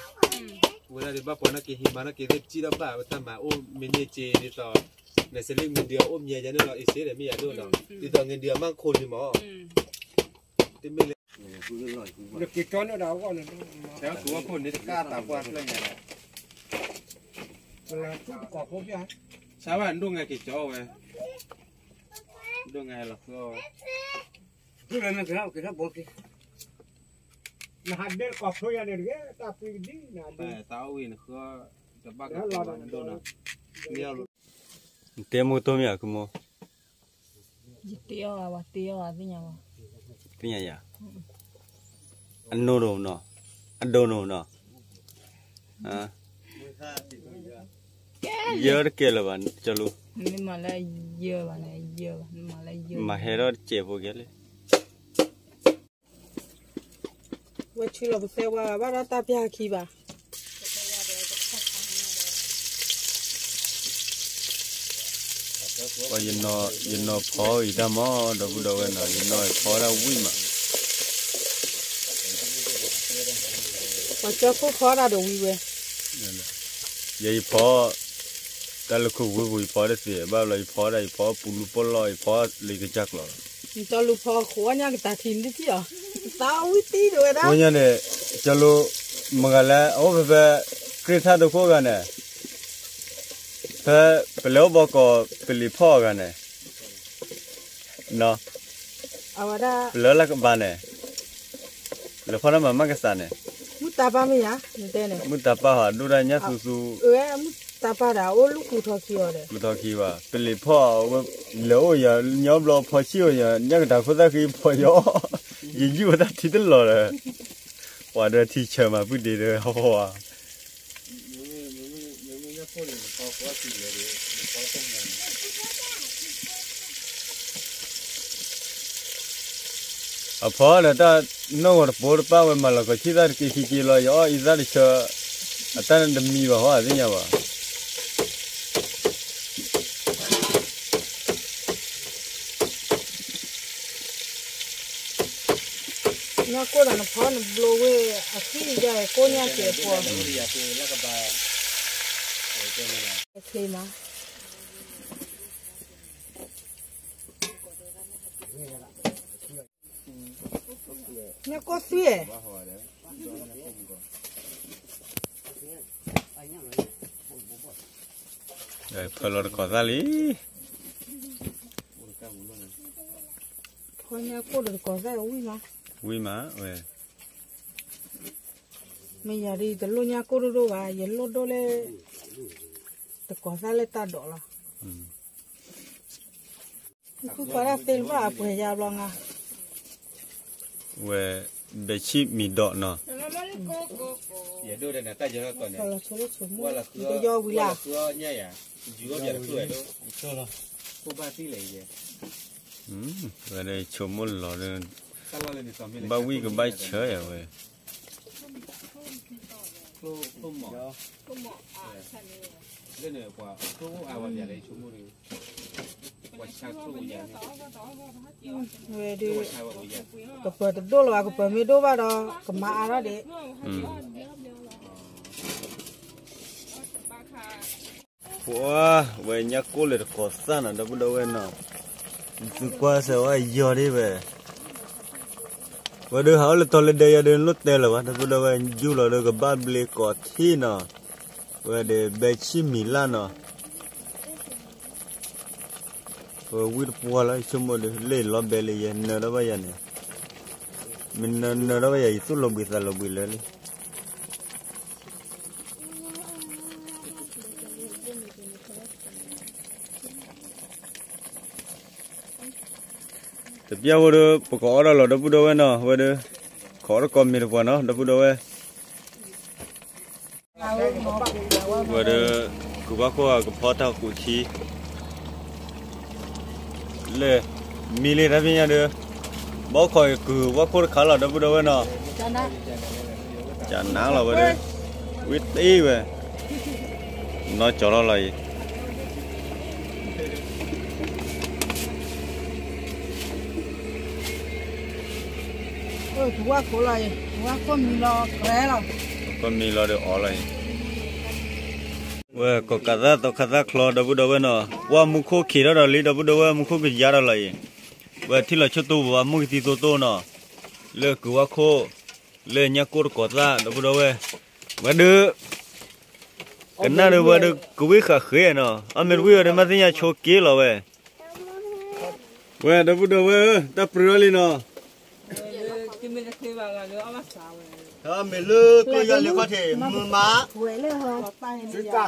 ဝဲဒၣ်ဒ်ဘၣ်ပှၤနီၢ်က့ၤဟံးမါနီၢ်က့ၤသ့ၣ် ပစံၣ်ထီၣ်ဘၣ် ပတၢ်မၤအိၣ်မ့ၢ်န့ၢ်က့ၤဒ်သိး, နစလံမုၢ်ဒံးအအိၣ်မံၤယါန့ၣ်လီၤ အ့စ့ဒီး မ့ၢ်ယၤဒိၣ်ဒီး, ဒ်သိးငဒံးအမၢ်ခိၣ်လံမး, တမ့ၢ်လၢ ဆၢကဝီၤဖိန့ၣ်တကးတၢ်ပှၢ်ဖျၢၣ်ညါဒီး, ဆါဘၣ်ဒိၣ်ငါက့ၤကၠီဝဲ, ဒိၣ်ငါလီၤဃၢဝဲ, နဟးဒဲကီၢ်ဖျိယၤန့ၣ်တက့ၢ် တၢ်ပှံၤကဒံနၤဒ်, တၢ်အီၣ်ဝံၤနဃၢ, တဘၣ်ကီၢ်ဖျိဘၣ်နဒိၣ်နီၤ, မ့ၢ်အီၤလီၤ, နတဲမိၢ်တိၢ်မ့ၢ်ဧါ ခုမိၢ် ယတ့အီၤဘၣ် တ့အီၤဘၣ် သ့ၣ်ညါဘၣ်, သ့ၣ်ညါယၤ, အနိဒိၣ်နီၤ, အဒိၣ်နိၣ်နီၤ, ယဲတကဲလၢၤဘၣ် ကၠီလူ, မ့ၢ်မၤလၢယဲဘၣ်န့ၣ် ယဲဘၣ် မ့ၢ်မၤလၢယဲ, မၤဟဲထီၣ်တစဲးဖိကဲလၢ ဝဲဆူလီၤပသဲဝါဘၣ်ဒီးတၢ်ပျၢ်ခံဘၣ်. ယနီၢ်ဖီအံၤတၢ်မၤ ဒီပုၢ်ဒီဝဲၢ်နီၤ ယနီၢ်ဖီဒၣ်ဝံၣ်မး, ပှၤကၢခိၣ်ဖီဒၣ်ဒီးဝံၣ်ဝဲ, ယဲယဖီ, တၢ်လၢခိၣ်ဝံၣ်ပူၤ ယဖီတသ့ဘၣ်ဘျီ ယဖီဒၣ် ယဖီပူၤလူၤပီၣ်လီၢ် ယဖီလၢယကစၢ်ကျိးလီၤ. နတၢ်လူၤဖီဃိးညါကတၢၢ်ထံန့ၣ်ထံၣ်အီၤ, သးဝံၣ်တံၢ်ဒိၣ်ဝဲဒၣ်, ဃိးညါန့ၣ်, ကၠီလူ, မဂၤလၢအအိၣ်ဖဲဖဲ, ကြ့ၢ်ထၣ်ဒိခိၣ်အဂၤန့ၣ်, ဖဲ, ပလဲၤအိၣ်ဘီကီး ပလံၤဖီၣ်အဂၤန့ၣ် အဝဲဒၣ်, ပလၢလၢကဘၣ်န့ၣ်, လၢဖီၣ်တၢ်မၤမးကစးန့ၣ်, မုၢ်တၢ်ပၢ်မ့ၢ်ယၤ, မုၢ်တၢ်ပၢ်ဟီဒိၣ်ဒၣ်ညၣ်သူသူ, မုၢ်တၢ်ပၢ်ဒီးအိၣ်လူၢ်ကူထီခံအီၤဒီး, ကူထီခံဘၣ် ပလံၤဖီၣ်ဝဲ, လဲၤအိၣ်ယၤ ညီဘျီဖီဆံၣ်အိၣ်ယၤ ညၣ်ကတၢၢ်ခိၣ်သၣ်ဃံဖီၣ်ယီၤ, ယယုၢ်ဝဲတၢ်ထံတလီၤဒီး, ပှၤဒီးထံဆၢမၤပုၢ်ဒ့ဒီးဟီဝါ အဖီဒီးတၢ်နီၣ်ဂီၤတပိတပၢ်ဝဲ မၤလီၤကီးဆံၣ်သၣ်တက့ၢ်ခံက့ၢ်လီၤ ယအီၣ်အံသၣ်တဆၢ, အတၢ်န့ၣ်တမံၤဘၣ်ဟီ အသ့ၣ်ညါဘၣ်. ညၣ်ကိၢ်ဒီးနဖီနဘျိဝဲအဃံယၤ ကိၢ်ညၣ်ကဲးပှီၤ, ချ့မး, ညၣ်ကိၢ်သွံၣ်, ဖၢလီၤတကီၤသၣ်လံ, ဖီညၣ်ကိၢ်ဒီးတကီၤသၣ်ဝံၣ်မး, ဝံၣ်မးဝဲ, မ့ၢ်ယၤဒ်ယတလိၣ်ညၣ်ကိၢ်ဒိၣ်ဒိၣ်ဘၣ် ယလိၣ်ဒိၣ်လၢ တကီၤသၣ်လၢတၢ်ဒိးလီၤ. ဃုဖီဒၣ်သ့တဖၣ်အပှဲၤယါဘျီငါ, ဝဲ, ဘဲဆံၣ်မံၤဒိးနီၤ, ယဒိၣ်ဒီးနတၢ်ယီၤကီးန့ၣ်, ယီၤဝံၤလၢ, ဝဲဒၣ်ဆိကမိၣ်လီၤဒီး, ဘၣ်ဝံၣ်ကဘၣ်ဆၢယၤဝဲ ဝဲဒၣ်, ကပၢၤတဒိၣ်လၢၤဘၣ် ကပၢၤမ့ၢ်ဒိၣ်ဘၣ်ဒီး ကမၤအါထီၣ်ဒံး, ပှၤ, ဝဲညၣ်ကိၢ်လၢတကီၤသၣ်နီၤ ဒီပုၢ်ဒီဝဲၢ်နီၤ, သုကွၢ်စၢၤဝဲယီၤဒ်ဝဲ ဝဲဒၣ်ဟးအိၣ်လၢတီၤလၢဒဲယၤဒီးလိၣ်တဲလၢၤဘၣ် ဒီပုၢ်ဒီဝဲၢ် ယူၢ်လီၤဒီးကဘၣ်ဘျ့ကီးထံနီၤ, ဝဲဒၣ်ဘဲဆံၣ်မံၤလၢ်နီၤ, ဝဲဝံၣ်တပှၢ်လီၤ ယဆိကမိၣ်ဒီး လၢယလီၤဘဲလၢယဲ နၢၤထီၣ်ဘၣ်ယၤန့ၣ်, မ့ၢ်နၢၤနၢၤထီၣ်ဘၣ်ယၤ ယသူၣ်လီၤဘှံးသးလီၤဘှံးလၢာ်လံ တပျၢ်ဖိဒီး ပကအီၣ်တၢ်လီၤ ဒီပုၢ်ဒီဝဲၢ်နီၤ ဝဲဒီး ကအီၣ်တကီၢ်မ့ၢ်တပှၤနီၤ ဒီပုၢ်ဒီဝဲၢ်, ဝဲဒီး ကုၢ်ဘၣ်ခိၣ်အကဖီတၢ်ကူးခံ လဲၣ်, မံလံတၢ်ဖဲညါဒီး ဘီခိၣ်အံၤကုၢ်ဘၣ်ခိၣ်တခါလီၤ ဒီပုၢ်ဒီဝဲၢ်နီၤ, ကနၣ်လီၤဝဲဒီး ဝံတ့ၢ်ဝဲ နီၢ်ကၠီၤလီၤလီၤအံၤ ဝါခိၣ်လီၤအံၤ ဝါခိၣ်မံလီၤ ကရဲလီၤ ခိၣ်မံလီၤဒီးအီၤလီၤအံၤ ဝဲကိးကးသၣ်သီခါသၣ်ချီ ဒီပုၢ်ဒီဝဲၢ်နီၤ ပှၢ်မူခိၣ်ခံးထီၣ်ဒီးလံ ဒီပုၢ်ဒီဝဲၢ် မူခိၣ်ကယါဒီးလီၤအံၤ ဝဲထံၣ်လီၤဆိတိၢ်ပူၤ မူကသံသိတိၢ်နီၤ လၢကုးဝါခိၣ် လၢညါကိၢ်တကိးသၣ် ဒီပုၢ်ဒီဝဲၢ် ဝဲဒုး ကနၣ်ဒုးဝဲဒုး ကဝံၣ်ဃာ်ဃ့နီၤ အမ့ၢ်တဝံၣ်ဝဲဒုး မ့ၢ်သ့ၣ်ညါဆိက့လီၤဝဲ ဝဲ ဒီပုၢ်ဒီဝဲၢ်ဧၢ တၢ်ပြၢလံနီၤ မ့ၢ်လၢကျိယီလ့ခီၣ်ထံး မုာ်မး သုတၢ်ကီၢ်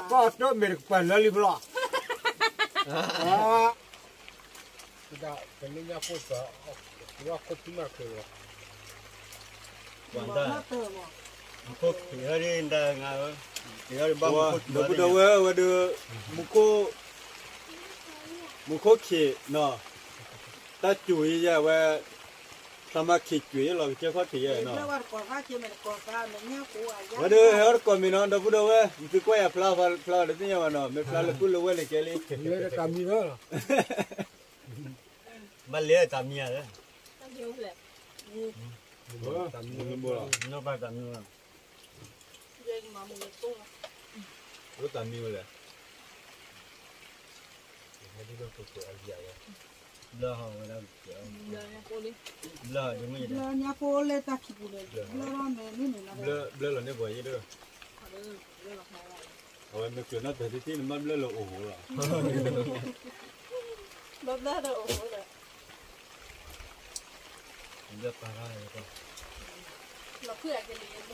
တိၢ်မ့ၢ်တကပၤလၢလံဖျီ ပှၤတၢ် မူခိၣ်ခံးဟဲဒ်တၢ်ငါဧၢ ဒီပုၢ်ဒီဝဲၢ်ဝဲဒုး မူခိၣ် မူခိၣ်ခံးနီၤ တၢ်စူၤယဲၢ်ဝဲ ဖျါမးခံးစူၤယဲၢ်လီၤ ကစၢၢ်ခီၣ်ထံးယဲၢ်နီၤ ဝဲဒုးဟဲအီၣ်တကိးမံၤနီၤ ဒီပုၢ်ဒီဝဲၢ် သုကွၢ်ယၤဖျါ ဖျါဒီးသ့ၣ်ညါဘၣ်နီၤ မ့ၢ်ဖျါလၢပုၢ်လၢဝဲၢ်န့ၣ်ကဲလံ ဘၣ်လဲၤတၢ်မံၤဧါ တၢ်မံၤဝဲလဲၣ် ဘျၢဟီဝဲဒၣ် ဘျၢ ဘျၢညါဖိလၢတၢ်ခံးပူၤန့ၣ် ဘျၢလီၤန့ၣ် ဘျၢလီၤန့ၣ်ပှၤယဲၢ်ဒီး အဝဲမ့ၢ်ကျၢၤနီၢ်တၢၤတထံၣ်န့ၣ် မ့ၢ်ဘျၢလီၤအိၣ်ဟိးလီၤ ဘျၢပာ်ရၣ် မ့ၢ်ပှၤဒီမံၤပှၢ် ပှၤဒိၣ်ဒီမံၤပှၢ်လၢညါခ့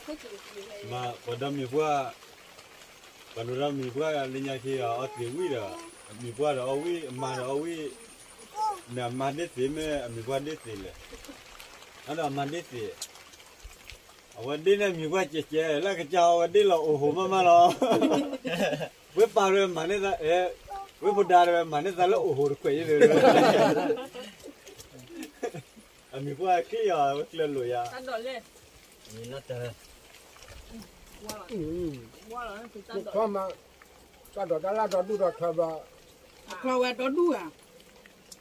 အီၤ အီသံးဝံၣ်ဒီး အမံၤပှၢ်ဒီးအီၣ်ဝံၣ် အမါဒီးအီၣ်ဝံၣ် မ့ၢ်အမါဒ့သ့မ့ၢ်အမံၤပှၢ်ဒ့သ့လဲၣ် အဒီးအမါဒ့သ့ အဝဲဒ့န့ၣ်မံၤပှၢ်ကဲကဲ လၢကစၢ်အီၤဝဲဒ့လီၤအိၣ်ဟိးမးမးလီၤ ဝဲပာ်ဝဲမၤန့ၢ်သး ဝဲဖိဒါတဝဲမၤန့ၢ်သးလၢအိၣ်ဟိးတခွဲးယဲၢ် အမံၤပှၢ်ချံၣ်အီၤဝဲကျၢၤလိာ်ယၤ ထီမး တၢ်ဒိးတၢ်လၢ်ဒီဒူၣ်ဒီးထီဘျီ အချီဝဲဒီဒူၣ်ဧါ ထီ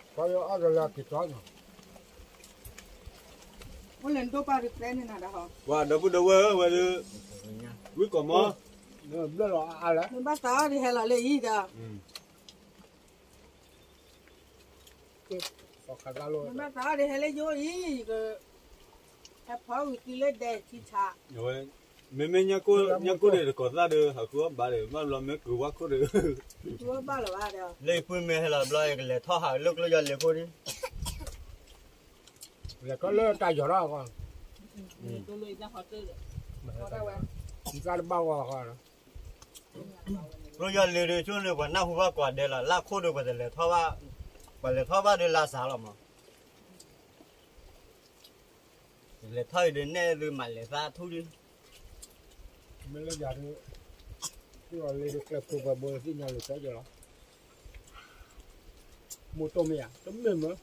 ယအီၣ်တလၢက့ၤထီနီၤ အိၣ်လဲၤဒိၣ်ပာ်တကျဲန့ၣ်နၤဒီးဟီ ပှၤဒီပုၢ်ဒီဝဲၢ်ဧၢ ဝဲဒုး ဝံၣ်ကီးမီ ဘျၢလီၤအါအါလဲၣ် နဘၣ်သးအီၤဒ်ဟဲလီၤလၢအံၤဒီး နဘၣ်သးအီၤဒ်ဟဲလၢယိအံၤ ယက ဟဲဖီဝံၤသံလၢဒဲးထံဆး မ့မ့ၢ်ညါကိၢ်န့ၣ်တကိးသၣ်ဒီး ဟးဃုအီၣ်ဘၣ်ဒီး ဘၣ်ဘျီမ့ၢ်ကုၤဝါခိၣ်ဒီး ဃုအီၣ်ဘၣ်လၢၤဘၣ်ဒီး လၢယပုၢ်မ့ၢ်ဟဲလီၤဘျီ ယကလဲၤထီၣ်ဟးလၢကျိယီၤလ့ၤခိၣ်န့ၣ် လဲၤထီၣ်လၢတၢ်ယီၤထီၣ်အဂီၢ် တၢ်တဘၣ်ဂီၤဃီ ကျိယီၤလ့ၤဒုး ဆိန့ၣ် ပှၤနၢ်ဟူဘၣ်ကွၢ်ဒဲးလီၤ လၢခိၣ်ဒီးပှၤတလဲၤထီၣ်ဘၣ် ပှၤလဲၤထီၣ်ဘၣ်ဒီးလၢစးလီၤမး လဲၤထီၣ်အံၤဒီးနဲၣ်သုမၤလဲၤသးထူလံ မ့ၢ်လၢယၤဒုး ကျိယီၤလ့ၤဒုး ကျဲဖိပှၤဘိသ့ၣ်ညါလံာ်စီယီၤလီၤ မိၢ်တိၢ်မ့ၢ်ဧါ တမ့ၢ်မ့ၢ် မ့ၢ်အိ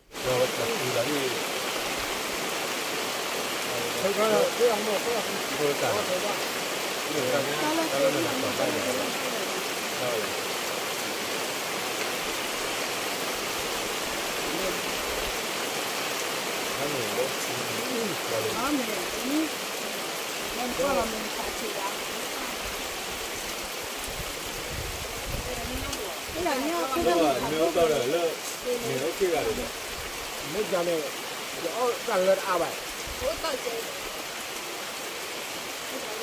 ၣ်က့ဂၤဒီး မ့ၢ်ယၤန့ၣ် အီၣ်တၢ်လၢတအါဘၣ် မ့ၢ်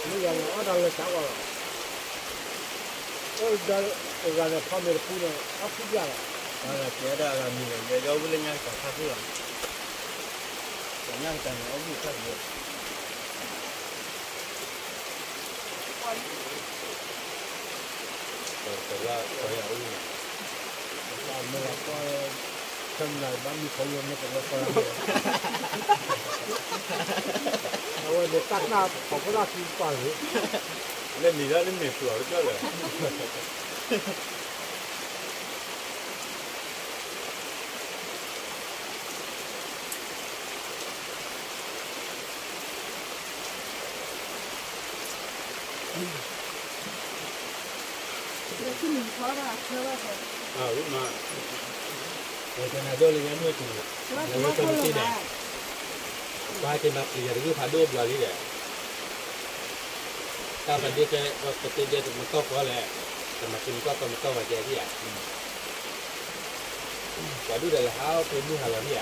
ယၤန့ၣ် အီၣ်တၢ်လၢတၢ်အါလီၤ အိၣ်ဒီး တဂၤန့ၣ်ဖီမ့ၤတပူၤန့ၣ် အီၣ်ဖုၣ်ပျၢ်လီၤ ကဲဒၣ်အဂၤမံၤလီၤ ယဲယီၣ်ဝံၣ်လၢညါကစၢ်ခါဆူၣ်လီၤ ကညါကစၢ်န့ၣ် အီၣ်ဖုၣ်ခါဆူၣ် ပှၤလၢပှၤယၤအိၣ် ပှၤမၤလၤကီ ဆၢမနၤဘၣ်မုၢ်ခီလၢမ့ၢ်ကလၢပှၤ အဝဲန့ၣ်တၢ်တၢ်ဖီခိၣ်တၢ်သံကွၢ်လၢ လၢနံၤလၢနမ့ၢ်ပျီၢ်ကတၢၢ်လၢာ် ဝဲတနၤဒိၣ်လၢညါမုၢ်တနၤ, လၢဝဲကမတံၢ်ဒဲး, ပှၤဟဲက့ၤမၤပျံၤယၤတဂုၢ်ဖးဒိၣ်ဘျီလံဒီး, တၢ်ပဒ့ကဲ ပတ့ဒဲးတမတီၢ်ဃီလဲၣ်, တမၤက့ၤမတီၢ်ကီမတီၢ်ဝဲကဲဒံဧါ, ပှၤဒူၣ်ဒီးလဲၤဟးအိၣ်ဖဲမုၢ်ဟးလီၤဒံဧါ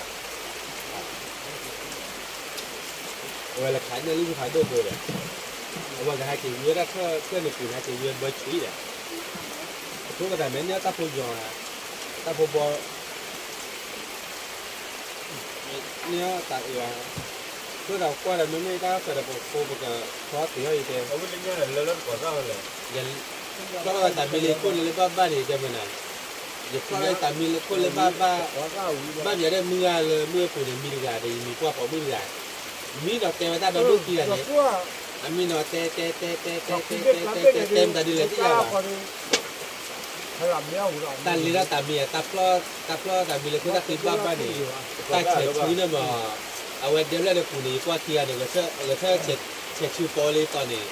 အဝဲလဲၤခးန့ၢ်လၢဂုၢ်ဖးဒိၣ်ဖိဒီး, အဝဲကဟဲက့ၤဝံဝဲဒၣ်ထၢၣ်န့ၣ်ပူၤန့ၣ် ဟဲက့ၤဝံဝဲဘၢဆံးဒီး, အဖိပသးမ့ၢ်န့ၢ်တၢ်ဖိယီၤ, တၢ်ဖိဘီ, န့ၢ်တၢ်အၢ, အဃိဒီးကွၢ်ဒီးမ့မ့ၢ်တၢ်ဃၢၤဒီးပဖိပကဖီတ့ၢ်အီၤအံၤတဲ, လၢလၢတကိးသၣ်ဝဲလဲၣ်, ယဖျီၣ်ဝဲတၢ်မံၤလၢခိၣ်လၢလၢဘၣ်ဘၣ်န့ၣ် တဲမနၤ, ယဖျီၣ်ဝဲတၢ်မံၤလၢခိၣ်လၢဘၣ်ဘၣ်, ဘၣ်မၤဒီးမုၢ်ဂၤလၢမုၢ်အပူၤန့ၣ် မံၤတဂၤဒီး ယမံၤပှၢ်ပိာ်မုၣ်တဂၤ, မံနီၤတဲဝဲတၢ်ဒီဒိၣ်ခံဂၤန့ၣ်, အမံၤနီၤတဲတဲတဲတဲတဲတဲတဲမတၤဒ်လဲၣ်တယါဘၣ်, တၢ်လ့တၢ်တၢ်မံၤ, တၢ်ဖျီၣ်တၢ်မံၤလၢခိၣ်တၢ်ချံဘၣ်ဘၣ်န့ၣ်, တၢ်ဆဲးဆူန့ၣ်မး, အဝဲဒဲဖျၢၣ်ဒီးပူၤန့ၣ် ယကွၢ်ခံဂၤန့ၣ်, ဂဲၤထၢၣ်ဆဲးဆူပီလၢယသီန့ၣ်,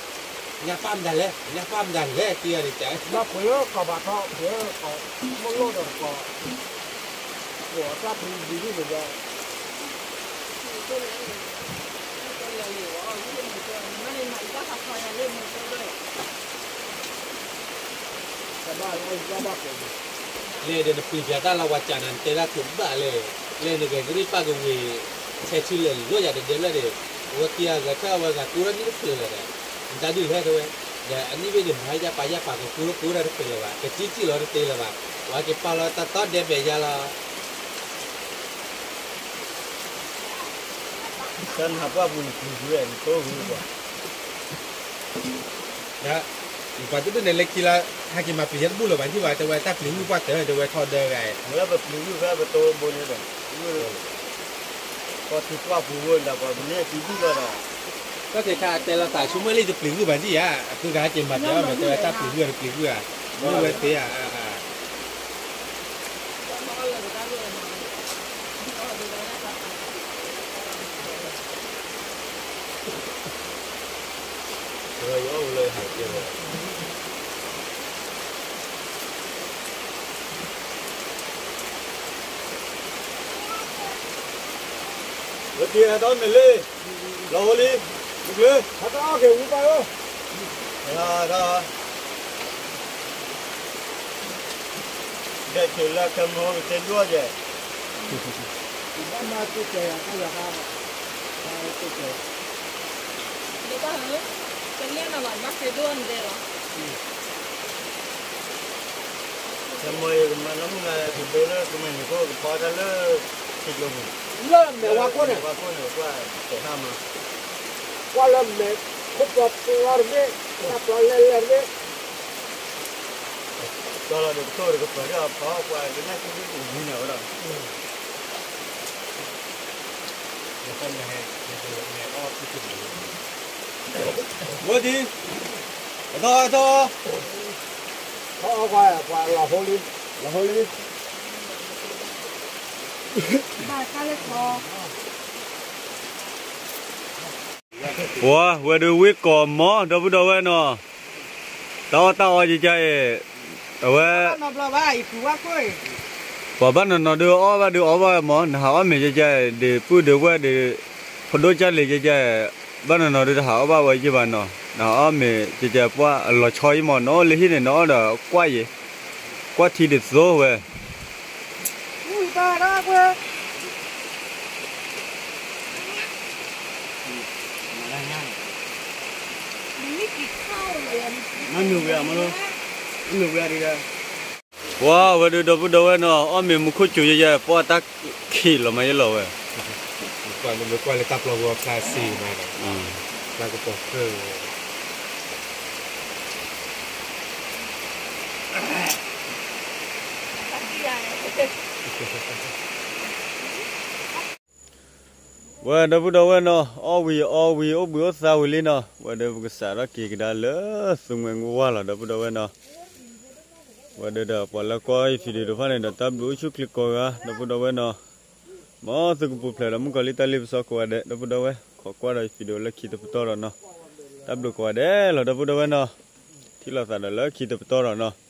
ညၣ်ပၢ်မတၤလဲၣ်, ညၣ်ပၢ်မတၤလဲၣ်ခံဂၤန့ၣ်, လဲၤဒီးနပျံၤပျါတၢ်လီၤဝါစးနၤ နတဲဒၣ်ကဘၣ်လဲၣ်, လဲၤနဂဲၤကရံၣ်ပာ်ကဝ့ၤ, ဆဲးဆူလဲၤလိာ်ယၤတဒဲဖျၢၣ်န့ၣ်, အဝဲခံဂၤဂဲၤထၢၣ်အဝဲဂၤကူထီၣ်န့ၣ်တချုးလၢၤဒီး, နတၢ်ဒုးဟဲတဲဝဲ, ဒီးအနံၣ်ဘ့ၣ်န့ၣ် မၤယၢ်ပာ်ယၢ်ပာ်ကကူထီၣ်ကူထီၣ်တချုးလၢၤဘၣ်, ကစံၣ်စံၣ်လီၤတသ့လၢၤဘၣ်, ပှၤက့ၤပာ်လီၤတၢ်တီဒဲးဘဲးယါလီၤ တၢ်နဟးပှၢ်ပူၤန့ၣ်ပျံၤဃုာ်ဝဲ နတိၢ်ဃုာ်ပှၤ, ဒီး, ပှၤတဒူၣ်န့ၣ်လၢခံလၢ, ဟဲက့ၤမၤပျံၤယဲတဘူၣ်လၢၤဘၣ် ယဘၣ်တဲဝဲတၢ်ပျံၤဂုၢ်ပှၢ်တၢၢ် တဲဝဲထီဒါဂၤ, လၢပပျံၤဂုၢ်ဖဲပတိဘိန့ၣ်ဒီး, ပှၤထံပှၢ်ပူၤဝဲဒီးပှၤပန့ၢ်သံဒံၣ်လီၤဒီး, တၢ်က့ၤခါတဲလီၤသးဆူမ့ၢ်လံတပျံၤဂုၢ်ဘၣ်ဒံၣ်ဧါ, အဃိဂၤဟဲက့ၤမၤပျံၤအီၤမ့ၢ်တဲဝဲတၢ်ပျံၤဂုၢ်တပျံၤဂုၢ်ဧါ, မ့ၢ်ဝဲသ့ဧါ ဝဲတံၤဟဲတအီၣ်မ့ၤလံ, လီၤဟိလံ, မုၢ်ကျၢၤ, ဟဲတအီၣ်က့ၤဝံပၢ်ဧၢ, ဒဲးက့ၤလၢကမၢကတဲဒိၣ်ယဲၢ် ဘၣ်မၤတ့ၢ်ကဲၤယၤတၢ်ယၤတၢ်, တ့ၢ်ကဲၤ, တလၢနဘၣ် မၤက့ၤဒိၣ်နဒဲးလီၤ. ကမၢယကမၤနီၢ်မုၢ်ဂၤက့ၤဒိလၢကမဲာ်န့ၣ် ကပီတၢ်လၢ ထံကျိပူၤ, လၢမဲာ်ဝါခိၣ်န့ၣ်, ဝါခိၣ်န့ၣ် ကွၢ်တဲာ်တၢ်မၤ, ကွၢ်လၢမဲာ်ခိၣ်ပျီပျီတဘ့ၣ်, တၢ်ပျီလဲၢ်လဲၢ်တဘ့ၣ် ကၠီလီၤဒီးကတိၢ်ဒီးကပၢၤဒီး ပှၤပှၤကနၣ်က့ၤကဝံန့ၣ်ဝဲဒီး, ဝဲဒၣ်, အထီအထီ, ထီအီၣ်ကွၢ်ပှၤလီၤဟိလံ, လီၤဟိလံ, ဘၣ်တၢ်လၢထီ ပှၤဝဲဒၣ်ဝ့ၢ်ကီၢ်မီ ဒီပုၢ်ဒီဝဲၢ်နီၤ, တၢ်အီၣ်တၢ်အီကကါအံၤ, အဝဲ, ပှၤဘၣ်နီၤနီၤဒုးအီၣ်ဘၣ်ဒုးအီၣ်ဘၣ်မီ နဟးအီၣ်မ့ၤကကါအံၤ ဒုးပုၢ်ဒုးဝဲၢ်ဒုး, ဖိဒိၣ်ကၢ်လံၤကကါအံၤ, ဘၣ်နီၤနီၤဒုးတဟးအီၣ်ဘၣ်ဝဲယ့ၢ်ဘၣ်နီၤ, နဟးအီၣ်မ့ၤကကါပှၢ်အလီၤဆီယံမီ နအိၣ်လၢဟံၣ်န့ၣ် နအီၣ်ဒီးကွၢ်ယံၤ, ကွၢ်ထံဒ်သိးဝဲ ပှၤဝဲဒၣ်ဒီပုၢ်ဒီဝဲၢ်နီၤ အီၣ်မ့ၤမူခိၣ်စူၤယဲယဲ ပှၢ်တၢ်ခံးလီၤမးယဲလီၤဝဲ, ကွၢ်လၢကွၢ်လၢတၢ်ပျီပူၤအဖျါစ့မး, ဖျါကပီၤဃၢၤ ဝဲဒီပုၢ်ဒီဝဲၢ်နီၤ အီၣ်ဝံၤအီဝံၤ အိၣ်ဘှံးအိၣ်သါဝံၤလံနီၤ ဝဲဒီးပကစးထီၣ်က့ၤကဒါလၢ သူမှဲဝါလီၤ ဒီပုၢ်ဒီဝဲၢ်နီၤ, ဝဲဒီးဒီးပှၤလၢကွၢ်ယ video တဖၣ်န့ၣ်ဒီး တၢ်ဘျုးအိၣ်ဆူၣ်ချ့ကိးဂၤ ဒီပုၢ်ဒီဝဲၢ်နီၤ, မ်သုကပူၤဖျဲးဒီးမုၣ်ကီၤလံၢ်တၢ်လ့ပစီကိးဂၤဒဲး ဒီပုၢ်ဒီဝဲၢ် ခိးကွၢ်ဒီးယ video လၢခံတပတီၢ်ဒီးနီၤ, တၢ်ဘျုးကိးဂၤဒဲးလီၤ ဒီပုၢ်ဒီဝဲၢ်နီၤ, ထံၣ်လိာ်သးဒီးလၢခံတပတီၢ်ဒီးနီၤ,